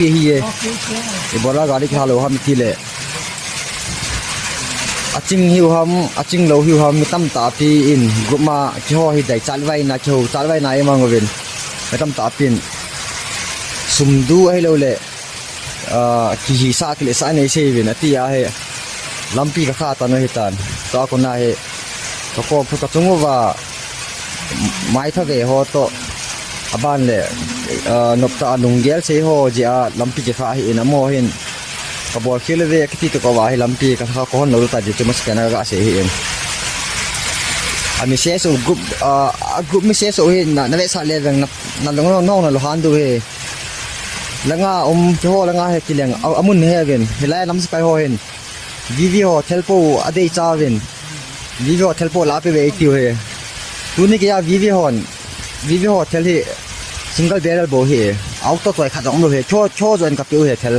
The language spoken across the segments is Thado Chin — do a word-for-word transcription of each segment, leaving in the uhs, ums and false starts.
Hi e. Ibola gari kha lou ham ti le. Aching hiu ham, aching lou hiu ham, mi tamtah pi in group ma keiho hi dai chalvai na, keiho chalvai na i mang uvin. Mi tamtah pin. Sum du ahilou le. Ah, kihi sa kile sa nei sei uvin, ati a he. Lampi ka kha tan ahi tan. Tua kona he. Ka ko phu ka chung uva. Mai tha ve ho to. Aban le, ah, nop ta a lunggel sei ho jeh a lampi kikha hi in amaho hin. Ka bol khel ve kiti to ka va hi lampi ka kha ko hon lou ta jeh chu mas ka na ga sei hi in. A mi se so group, ah, a group mi se so hi na, na ve sa le veng na, na long long na lo han du he. Langa um keiho langa he kileng, a, amun he vin. Hilai lam sipai ho hin. V V ho thel po a dei cha vin. V V ho thel po la pe ve tiu he. Tuni keiya V V hon. V V ho thel hi single barrel bou hi. Auto toi khat jong lou hi. Cho, cho jo in ka pe u hi thel.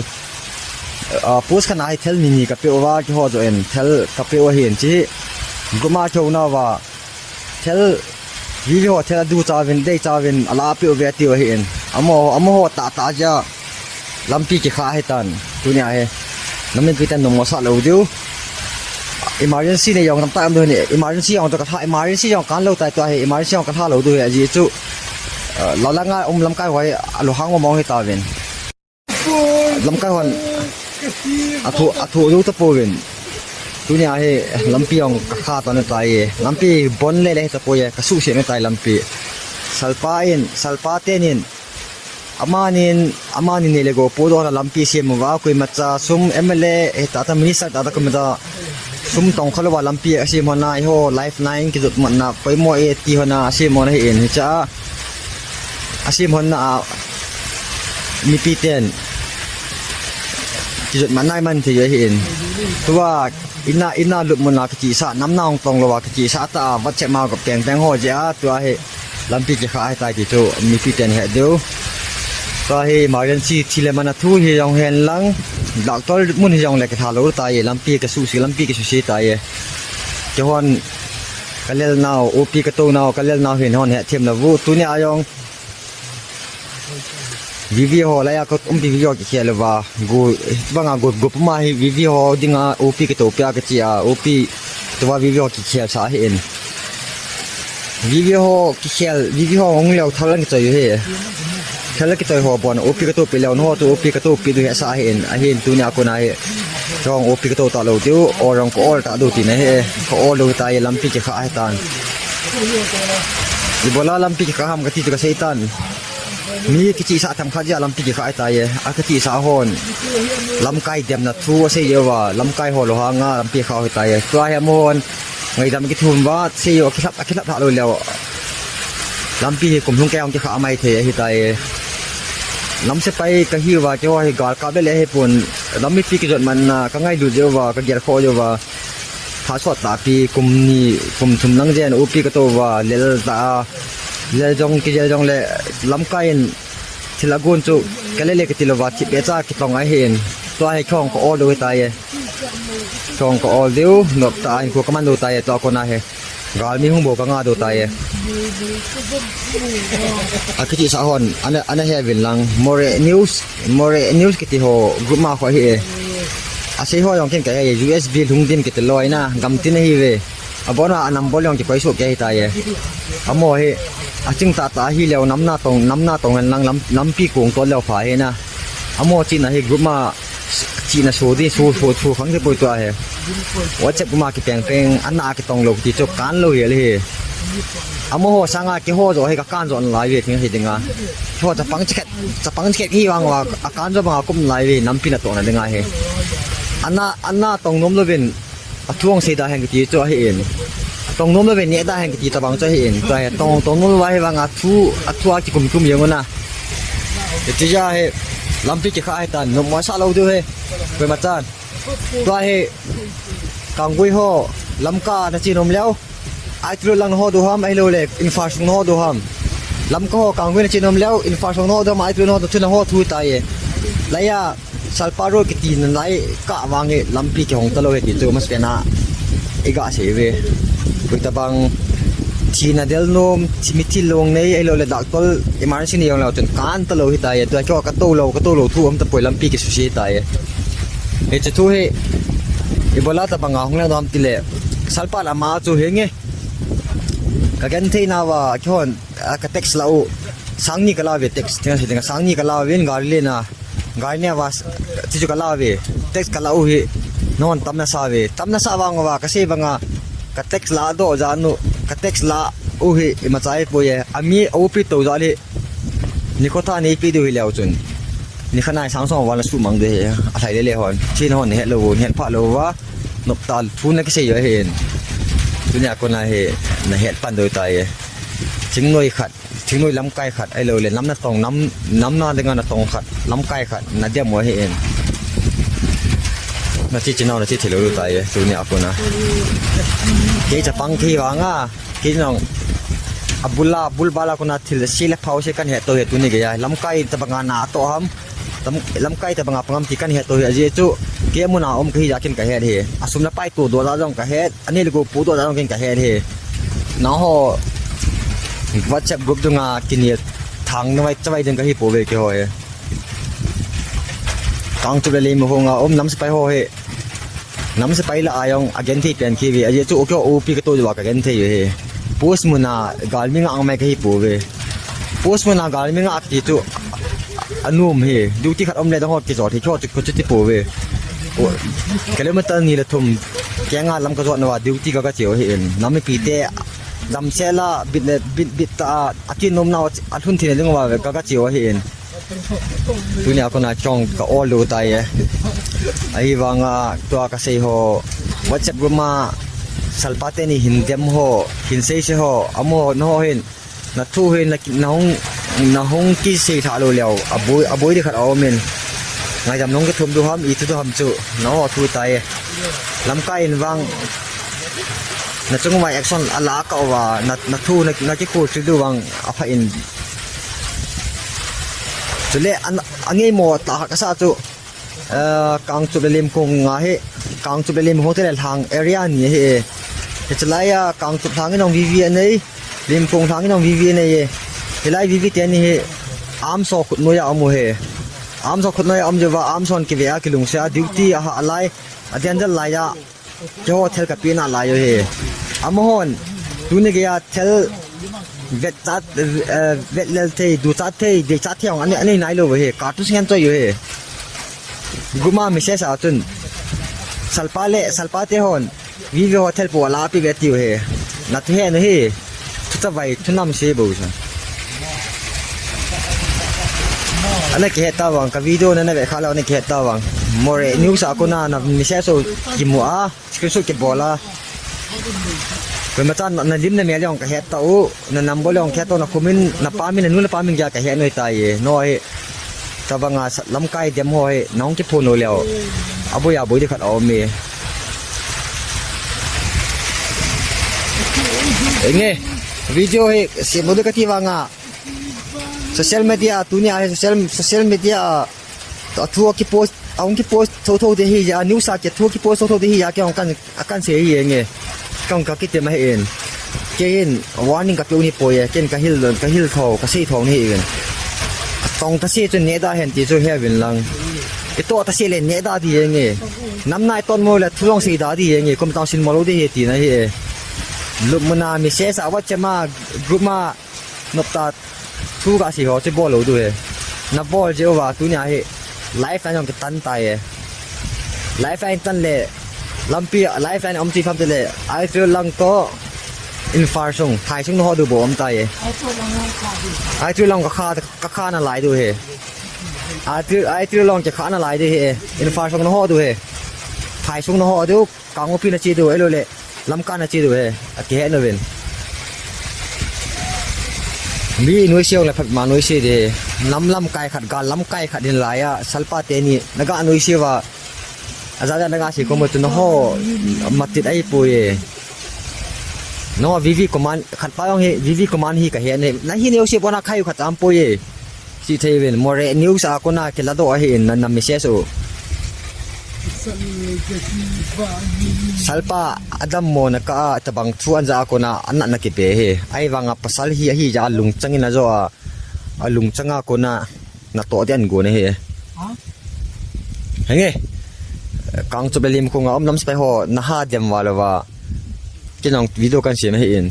Ah, post kana hi thel ni ni ka pe u va keiho jo in thel ka pe u hi in chi. Guma cho na va. Thel, V V ho thel a du cha vin, dei cha vin, a la pe u ve tiu hi in. Amaho, amaho tah tah jeh a. Lampi kikha hi tan. Tunia hi. Namin pi tan nom sa lou diu. Emergency nei jong tam ta am du ni. Emergency jong to ka tha, emergency jong kan lou tai tua hi. Emergency jong ka tha lou du hi. Ajeh chu. Eh, la langa um lamkai ho hi. A lo hang mo mong hi ta vin. Lamkai hon a thu, a thu jou ta pouvin. Tunia hi lampi jong ka kha ta na tai e. Lampi bon le le ta poi e. Ka su se na tai lampi. Salpa in, salpa ten in. Amanin, amanin nei le gou po do la lampi sem uva, koima cha sum M L A, eh, tata minister, tata koima cha sum tong kha lou va lampi a sem hon a, eiho lifeline kijot matna poimo e ti hon a sem hon a hi in hicha. A sem hon na a mipi ten kijot matna i man thei u hi in. Tua ina, ina lut mun a kichihsah, namna hung tong lou a kichihsah ta a, vat chet ma ka peng peng ho jeh a, tua hi lampi kikha hi tai ti chu mipi ten he diu. Tua hi emergency thil le man a thu hi jong hen lang, doctor mun hi jong le kitha lou tai, lampi ka su si, lampi ka su si tai. Keihon ka lel nau, O P ka to nau, ka lel nau hin hon he them na vu. Tunia jong V V ho la ya ko um V V ho kikhel va. Gu, banga gu, gu puma hi V V ho dinga O P ka to pia ka chi a, O P to va V V ho kikhel sa hi in. V V ho kikhel, V V ho ong leo thal ang choi hi. Thal ki choi ho bon O P ka to pi leo no to O P ka to pi du he sa hi in. A hin tunia ko na hi. Jong O P ka to ta lou diu, o jong ko ol ta du ti na he, ko ol lou ta ye lampi kikha he tan. Ibola lampi kikha ham ka ti tu ka sei tan. Mi kichihsah tham kha jia lampi kikha he ta ye, a kichihsah hon. Lamkai demna thu a sei ye va, lamkai ho lo ha nga lampi kha he ta ye. Tua he mo hon, ngaidam kithum va, sei yo, a kilap, a kilap ha lou leo. Lampi hi kum lhung kei hong kikha mai thei ahi tai. Lam sepai ka hi uva, keiho hi gal kap le le hi pon. Lam mipi kijot man na, ka ngailut jeh uva, ka gel kho jeh uva. Phat sot tahpi kum ni, kum thum lang jen, O P ka to uva, lel ta a. Lel jong, kijel jong le, lamkai in, thil a gon chu, ka le le ka ti lou va, thip be cha kitong ahi in. Tua hi khong ka ol lou hi tai. Khong ka ol diu, nop ta a, in ko ka man lou tai, tua ko na he. Gal mi hung bou ka nga do tai e. A kichihsah hon, ana, ana he vin lang. More News, More News kiti ho, group ma ho hi e. A sei ho jong ken ka he, U S B lhung din kiti loi na, gam tin ahi ve. A bon a, a number jong kikoi suh kei hi tai e. Amo hi, a ching ta ta hi leo, nam na tong, nam na tong hen lang, lam, lampi kung to leo pha hi na. Amo chihna hi group ma, chihna so di, so, so, so khang di poi tua he. WhatsApp ma ki peng peng, ana ki tong lou ti chu kan lou hi le hi. Amo ho sanga keiho jo hi ka kan jo lai ve thing hi dinga. Ho chapang chikhet, chapang chikhet hi vang va, a kan jo banga kum lai ve, nampi na tong na dinga he. Ana, ana tong nom louvin, a thu ong sei da hen kiti chu ahi in. Tong nom louvin ne da hen kiti tabang chu ahi in. Tua hi tong, tong nom lou va hi vang a thu, a thu a kikum kum jeng u na. Ti ja hi lampi kikha hi tan, nom mo sa lou diu hi. Koima chan. Tua hi, Kanggui ho, Lamka na chi nom leo. Ai tu lang ho do ham, ahilou le, Imphal sung ho do ham. Lamka ho, Kanggui na chi nom leo, Imphal sung ho do ham, ai tu ho do, tu na ho thu tai e. Laya, Salpa Road kiti na lai ka vang e lampi kihong ta lou he ti chu mas pena i ga sei ve. Koi tabang Thina del nom, thi mi thi long nei, ahilou le doctor emergency nei jong leu chun kan talou hitai, tua keiho katou lou, katou lou thu um tapoi lampi kisuse tai. Hiche thu hi, ibola tabanga hung lang dam tile, Salpa lama chu hinge. Kagenthei nauva, keihon, a, ka tax la u, sang ni kala uve tax, thina se thina sang ni kala uvin gari lena. Gari neiva, ti chu kala uve, tax kala u hi, non tamna sa uve, tamna sa vang uva, kasei banga, ka tax la doh jeh u, ka tax la u hi, imacha ahipoi, ami opi tou jeh u hi, nikho thah neipe diu hileu chun. Nikhat nai sang song val na sumang diu hi, alhai lele hon, thina hon, nahet lou u, nahet pha lou uva, noptah thu nakisei u ahin. Tunia kona hi, nahet pan diu tai. Thingnoi khat. Thingnoi lamkai khat, ahilou le, nam natong, nam, nam na dinga natong khat, lamkai khat, nadem u ahin. Nache chenau, nache thei lou tai, tunia kona. Kei chapang thei vanga, kei nong, abula, bulbala kona thil, sile phao se kahin hetto hi tuni geiya. Lamkai tabanga natoh ham, tam, lamkai tabanga pang ham ti kahin hetto hi, ajeh chu, kei muna um kahi jeh a ken kahet hi. Asum le pai toh doh jeh a jong kahet. Ani le go pu doh jong ken kahet hi. Nangho WhatsApp group dunga kini thang navai chavai ding kahi pouve keiho hi. Kangchup le Leimakhong a um nam sepai ho hi. Nam sepai lah a jong agenthei pen kive. Ajeh chu keiho opi katou jeh uva kagenthei u hi. Post muna galmi ngah mai kahi pouve. Post muna galmi ngah kiti chu anom hi. Duty khat um le dang ho kijot hi keiho chu, keiho chu ti pouve. O, kilometer ni le thum kenga lam kajot nauva duty ka, kache u ahin. Nam mipite damsel a bit le, bit, bit tah a, akinomnau alhun theina ding uva ka, kache u ahin. Tunia kona chong ka ol lou tai e. Ahivanga tua kasei ho WhatsApp group ma Salpa teni hin dem ho, hin seise ho, amaho, nangho hin. Nathu hi na, nahung, nahung kisei lha lou leu. Aboi, aboi ding khat aumin. Ngaidam nahung kithum diu ham, ithu diu ham chu. Nangho thu tai. Lamkai in vang. Nachung uva action ala kah uva. Na, nathu na, nakikhol thil diu vang. Apha in. Chule, an, angeimo tah kasa chu. Eh, Kangchup le Leimakhong ahi, Kangchup le Leimakhong te le lhang area ni ahi e. Hichelai a Kangchup lhang in jong V V anei, Leimakhong lhang in jong V V anei e. Hilai V V teni hi arms ho khutnoi a um u ahi. Arms ho khutnoi a um jeh uva arms hon kive a kilungset a duty ahah lai, a danger lai a. Keiho thil kapeh nalai u ahi. Amahon, tuni geiya thil vetchat, eh, vetlel thei, duchat thei, deichat thei jong anei, anei nailou u ahi. Kartu singen choi u ahi. Group ma message a chun. Salpa le, Salpa te hon. V V ho thil po ala pe ve tiu ahi. Nathu he nu ahi. Thu chavai, thu namse bou sa. Ana kihet tavang, ka video nana ve kha lou, ana kihet tavang. Moreh News a kona na message ho kimu a. Screenshot kibol a. Koima chan na, na lim na mel jong kahet tau, na number jong kahet tau, na comment, na pa min, na nu na pa min geiya kahet noi tai e. No ahi. Tabanga sa, lamkai dem ho hi, nahung kiphone u leu. Aboi aboi ding khat aum e. Enge, video hi, sem lou ding kati vanga. Social media, tunia hi social, social media a, athu akipost, ahung kipost thotho ding ahi jeh a, news a kiathu akipost thotho ding ahi jeh a, kei jong kan, akan sei ahi nge. Kei jong kakitem ahi in. Kei hin, warning kapeh u ahipoi e, ken kahil don, kahil tho, kasei tho nahi in. Tong tase chun neh da hen ti chu heuvin lang. Itoh tase le neh da ding ahi nge. Nam nai ton mo le thu jong sei da ding ahi nge, kum tang sin mo lou ding ahi tina ahi e. Lupmuna message a WhatsApp ma, group ma, noptah thu kasei ho chu bol lou diu ahi. Nabol jeh uva tunia hi lifeline jong kitan tai e. Lifeline tan le lampi lifeline um chi pham te le Airfield lang toh Imphal sung, Phai sung naho diu bou um tai e. Airfield lang kakha, kakha nalai diu ahi. Airfield, Airfield lang kikha nalai diu ahi. Imphal sung naho diu ahi. Phai sung naho diu. Kangpokpi nache diu, ahilou le, Lamka nache diu ahi, akihet nauvin. Mi noise jong le phat ma noise ding, nam lamkai khat, gal lamkai khat hin laiya, Salpa teni, naga noise uva, aja ja naga sei khom u chu naho, matit ahipoi e. No, V V command, khat pa jong hi, V V command hi kahet e, nahi noise pona khai u khat aum poi e. Sei thei uvin, Moreh News a kona kiladoh ahi in na, na message u. Salpa adammo na ka a tabang thu anja a kona anatna kipe hi. Ahivanga pasal hi, ahi ja a lungchang in ajo a, alungchang a kona natoh ding agon ahi. Henge. Kangchup le Limkhung a um nam sepai ho naha dem val uva. Kinong video kan sem ahi in.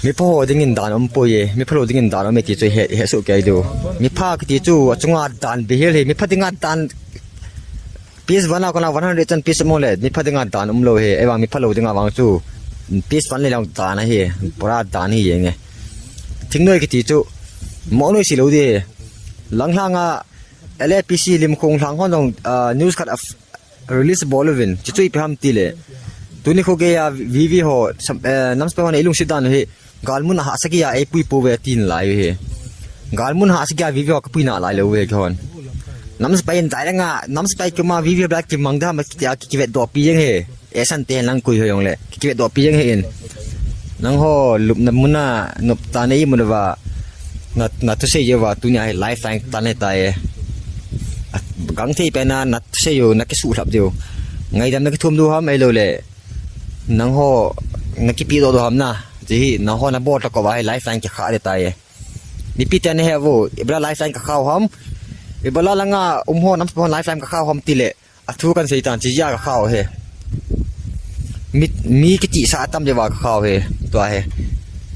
Mipha ho dingin dan umpoi e, mipha lou dingin dan um e ti chu he, hesoh kei diu. Mipha kiti chu achunga dan behel hi, mipha dinga dan piece one a kona one hundred chan piece mo le, mipha dinga dan umlou hi, ahivang mipha lou dinga vang chu piece one le lang dan ahi, pura dan hi jeng e. Thingnoi kiti chu mo noi si lou ding hi. Langhlanga L A P C Limkhung lhang hon jong, ah, news khat a f-, release bol uvin, chuchu ipi ham tile. Tuni kho geiya V V ho, sam-, eh, nam sepai hon eilungset dan u hi, galmun a hahsa geiya eipui pouve tin lai u hi. Galmun hahsa geiya V V ho kapui nalai lou uve kihon. Nam sepai in dai langa, nam sepai koma V V ho bla kimang da ma kitia ki, kivetdoh pi jeng hi. Esan te lang kui ho jong le. Ki, kivetdoh pi jeng hi in. Nangho lupna muna nop ta nei mun uva. Na, na thusei jeh uva tunia hi lifeline tan ahitai. Gangthei pen a na thusei u, na kisuhlhap diu. Ngaidam na kithum diu ham ahilou le. Nangho na kipedoh diu ham na. Hiche hi nangho na bol tah uva hi lifeline kikha ding tai. Mipi ten he uvo, ibola lifeline kakha u ham. Ibola langa um ho nam sepai hon lifeline kakha u ham tile. Athu kan sei tan, hiche jeh a kakha u hi. Mi, mi kichihsah atam jeh uva kakha u hi. Tua hi.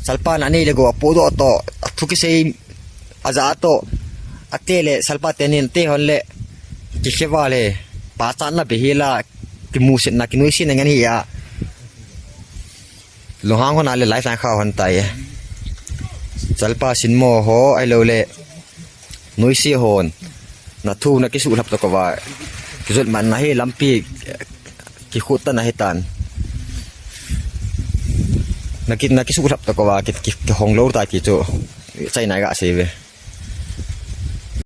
Salpa na nei le gou apodoh toh, athu kisei aja toh. Ate le Salpa tenin ate hon le. Kikhe val hi. Pachatna behel a, kimusetna, kinoisena ngen hi a. Lunghang hon a le lifeline kha hon tai. Salpa sinmo ho ahilou le. Noise hon. Na thu na kisuhlhap tah uva. Kijot man na hi lampi kikhut tan ahi tan. Na ki, na kisuhlhap tah uva ki, ki, kihong lou tai ti chu. Chai nai ga sei ve.